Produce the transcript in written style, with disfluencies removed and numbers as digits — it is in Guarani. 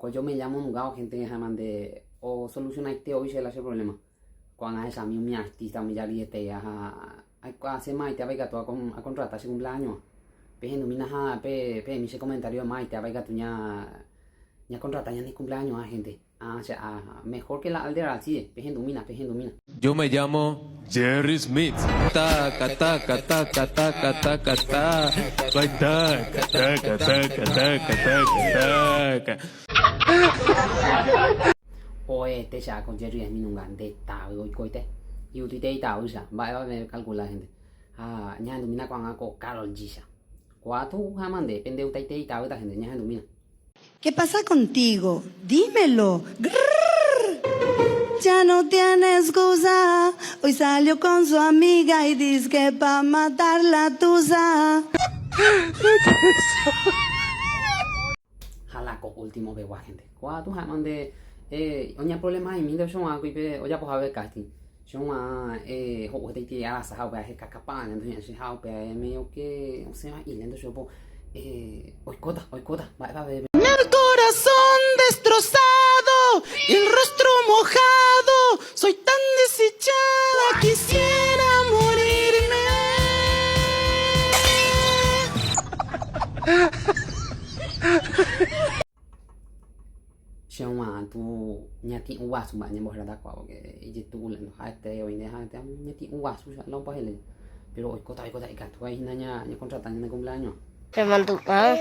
Ko yo me llamo nugao gente ha mande o solucionaite hoy che la che problema. Ko'ág̃a ahechami umi artista umi jarietéva ha aikuaase maitéva ikatu acontrata che cumpleaños. Pehendumína ha pe peẽmi che comentario maitéva ikatu ña ñacontrata ñane cumpleaños gente. Ah, che ah, mejor que la Alder Alcide. Pehendumína, pehendumína. Yo me llamo Jerry Smith. Taca, taca, taca, taca, taca, ta. Taca, taca, taca, taca, taca, taca. Oete che ako Jerry Smith nunga nde tavy oikoite. Iutuite itavýcha, mba'épa pe calcula gente. Ha ñahendumína ko'ág̃a ko Karol G-cha. Kóa tu ha mande pende utaite itavýta gente, ñahendumína. ¿Qué pasa contigo? Dímelo. Grrrr. Ya no tiene excusa. Hoy salió con su amiga y dizque pa matar la tusa. Ha la ko último pegua gente. Kóa tu ha'éma nde eh, oñaproblemaimínte chug̃uágui pe ojapoha pe casting. Chug̃uã eh, ho'u hetaiterei arasa ha upéva hekakapa ñande che ha upéva medio que osẽva ilénto chupe eh, oikóta, oikóta, mba'épa pe El corazón destrozado y el rostro mojado, soy tan desdichada, quisiera morirme. Che og̃uahã tu ñati'ũ guasu mba'e ñambohéra kuaa porque ijetu'u lento ha'ete oĩne ha'ete ñati'ũ guasu che la opa pero oikóta oikóta ikatu vai hína ñakontrata ñane cumpleaños. Chemandu'a.